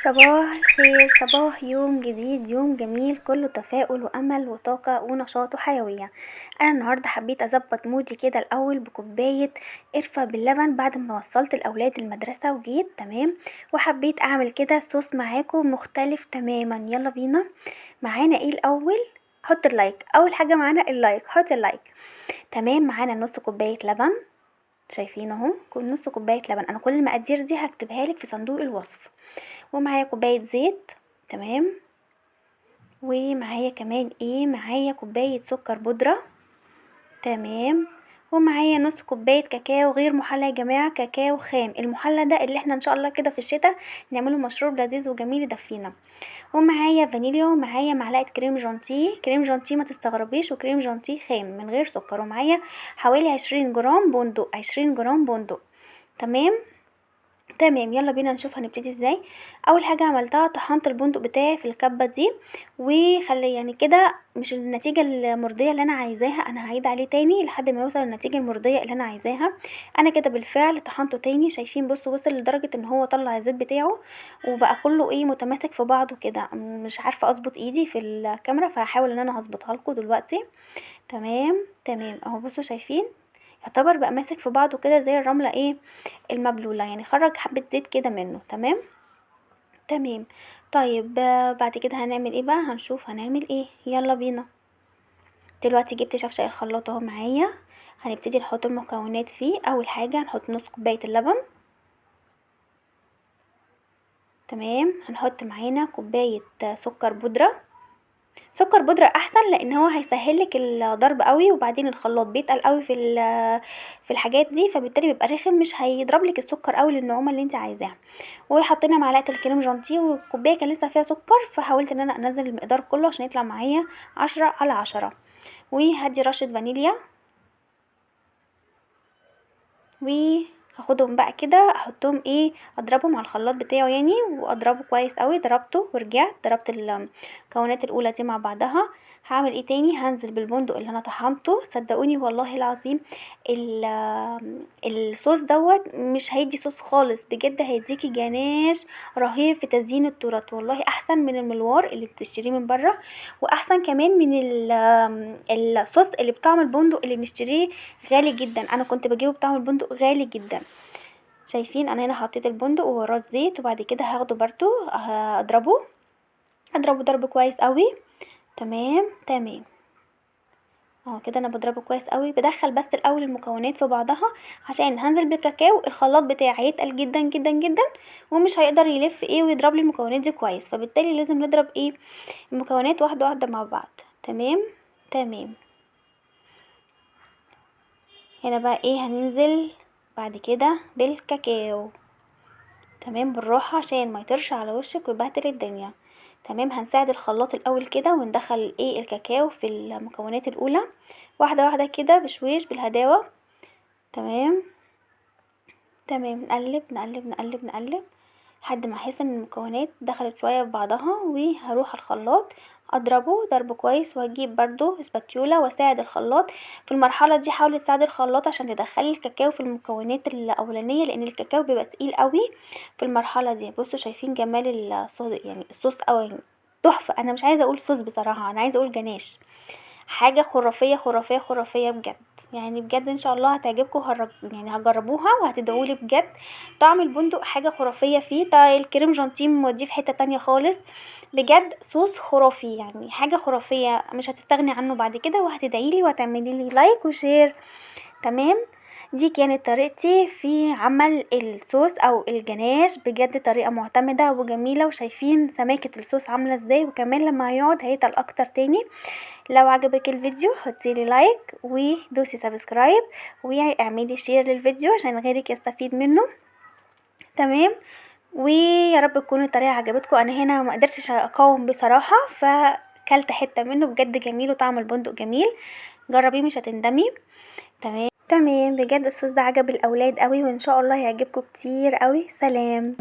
صباح الخير، صباح يوم جديد، يوم جميل كله تفاؤل وامل وطاقة ونشاط وحيوية. انا النهارده حبيت اظبط مودي كده الاول بكوبايه قرفه باللبن بعد ما وصلت الاولاد المدرسة وجيت، تمام. وحبيت اعمل كده صوص معاكم مختلف تماما. يلا بينا. معانا ايه الاول؟ حط ال like. اول حاجة معانا ال like، حط ال like. تمام. معانا نص كوباية لبن، شايفين اهو نص كوباية لبن. انا كل المقادير دي هكتبها لك في صندوق الوصف. ومعايا كوباية زيت، تمام. ومعايا كمان ايه؟ معايا كوباية سكر بودره، تمام. ومعايا نص كوباية كاكاو غير محلى يا جماعة، كاكاو خام. المحلى ده اللي احنا ان شاء الله كده في الشتاء نعمله مشروب لذيذ وجميل يدفينا. ومعايا فانيليا، ومعايا معلقه كريم جانتيه، كريم جانتيه ما تستغربيش، وكريم جانتيه خام من غير سكر. ومعايا حوالي 20 جرام بندق، 20 جرام بندق، تمام تمام. يلا بينا نشوف هنبتدي ازاي. اول حاجة عملتها طحنت البندق بتاعي في الكبه دي، وخلي يعني كده مش النتيجة المرضية اللي انا عايزاها، انا هعيد عليه تاني لحد ما يوصل النتيجة المرضية اللي انا عايزاها. انا كده بالفعل طحنته تاني، شايفين؟ بصوا وصل لدرجة ان هو طلع الزيت بتاعه وبقى كله ايه متماسك في بعضه كده. مش عارفه اظبط ايدي في الكاميرا، فهحاول ان انا هظبطها لكم دلوقتي. تمام تمام اهو، بصوا شايفين يعتبر بقى ماسك في بعضه كده زي الرملة ايه المبلوله، يعني خرج حبه زيت كده منه. تمام تمام. طيب بعد كده هنعمل ايه بقى؟ هنشوف هنعمل ايه. يلا بينا. دلوقتي جبت شفشق الخلاط اهو معايا، هنبتدي نحط المكونات فيه. اول حاجة هنحط نص كوباية اللبن، تمام. هنحط معانا كوباية سكر بودره. سكر بودرة احسن لان هو هيسهلك الضرب قوي، وبعدين الخلاط بيتقل قوي في الحاجات دي، فبالتالي بيبقى رخم، مش هيضرب لك السكر قوي للنعومه اللي انت عايزاها. وحطينا معلقه الكريم جانتيه، والكوبايه كان لسه فيها سكر، فحاولت ان انا انزل المقدار كله عشان يطلع معايا 10 على 10. وهدي رشه فانيليا، وهاخدهم بقى كده احطهم ايه، اضربهم على الخلاط بتاعه يعني، واضربه كويس قوي. ضربته ورجعت ضربت المكونات الاولى دي مع بعضها. هعمل ايه تاني؟ هنزل بالبندق اللي انا طحنته. صدقوني والله العظيم الصوص دوت مش هيدي صوص خالص بجد، هيديكي جناش رهيب في تزيين التورت، والله احسن من الملوار اللي بتشتريه من بره، واحسن كمان من الصوص اللي بطعم البندق اللي بنشتريه غالي جدا. انا كنت بجيبه بطعم البندق غالي جدا. شايفين انا هنا حطيت البندق ووراه الزيت، وبعد كده هاخده برضو اضربه، اضربه ضرب كويس قوي. تمام تمام اهو كده انا بضربه كويس قوي. بدخل بس الاول المكونات في بعضها عشان هنزل بالكاكاو، الخلاط بتاعي هيتقل جدا جدا جدا ومش هيقدر يلف ايه ويضرب لي المكونات دي كويس، فبالتالي لازم نضرب ايه المكونات واحدة واحدة مع بعض. تمام تمام. هنا بقى ايه هننزل بعد كده بالكاكاو، تمام، بالراحة عشان ما يطرش على وشك ويبهدل الدنيا. تمام. هنساعد الخلاط الاول كده وندخل ايه الكاكاو في المكونات الاولى واحدة واحدة كده بشويش بالهداوه. تمام تمام. نقلب نقلب نقلب نقلب لحد ما احس ان المكونات دخلت شوية في بعضها، وهروح الخلاط اضربه ضرب كويس، وهجيب برضو سباتيولا واساعد الخلاط في المرحلة دي. حاولي تساعدي الخلاط عشان تدخلي الكاكاو في المكونات الاولانية، لان الكاكاو بيبقى تقيل قوي في المرحلة دي. بصوا شايفين جمال الصوص، يعني الصوص قوي تحفة. انا مش عايزه اقول صوص بصراحة، انا عايزه اقول جناش، حاجة خرافية خرافية خرافية بجد، يعني بجد ان شاء الله هتعجبكم، يعني هتجربوها وهتدعولي بجد. طعم البندق حاجة خرافية فيه، الكريم جانتيه موديه في حتة تانية خالص بجد، صوص خرافي يعني حاجة خرافية مش هتستغني عنه بعد كده، وهتدعيلي وهتعملي لي like و share. تمام. دي كانت طريقتي في عمل الصوص او الجناش، بجد طريقه معتمدة وجميلة، وشايفين سماكه الصوص عامله ازاي، وكمان لما هيقعد هيتقل اكتر تاني. لو عجبك الفيديو حطي لي like ودوسي subscribe واعملي share للفيديو عشان غيرك يستفيد منه. تمام. ويا رب تكون الطريقة عجبتكم. انا هنا ما قدرتش اقاوم بصراحة، فكلت حتة منه بجد جميل، وطعم البندق جميل، جربيه مش هتندمي. تمام تمام. بجد الصوص ده عجب الاولاد قوي، وان شاء الله هيعجبكم كتير قوي. سلام.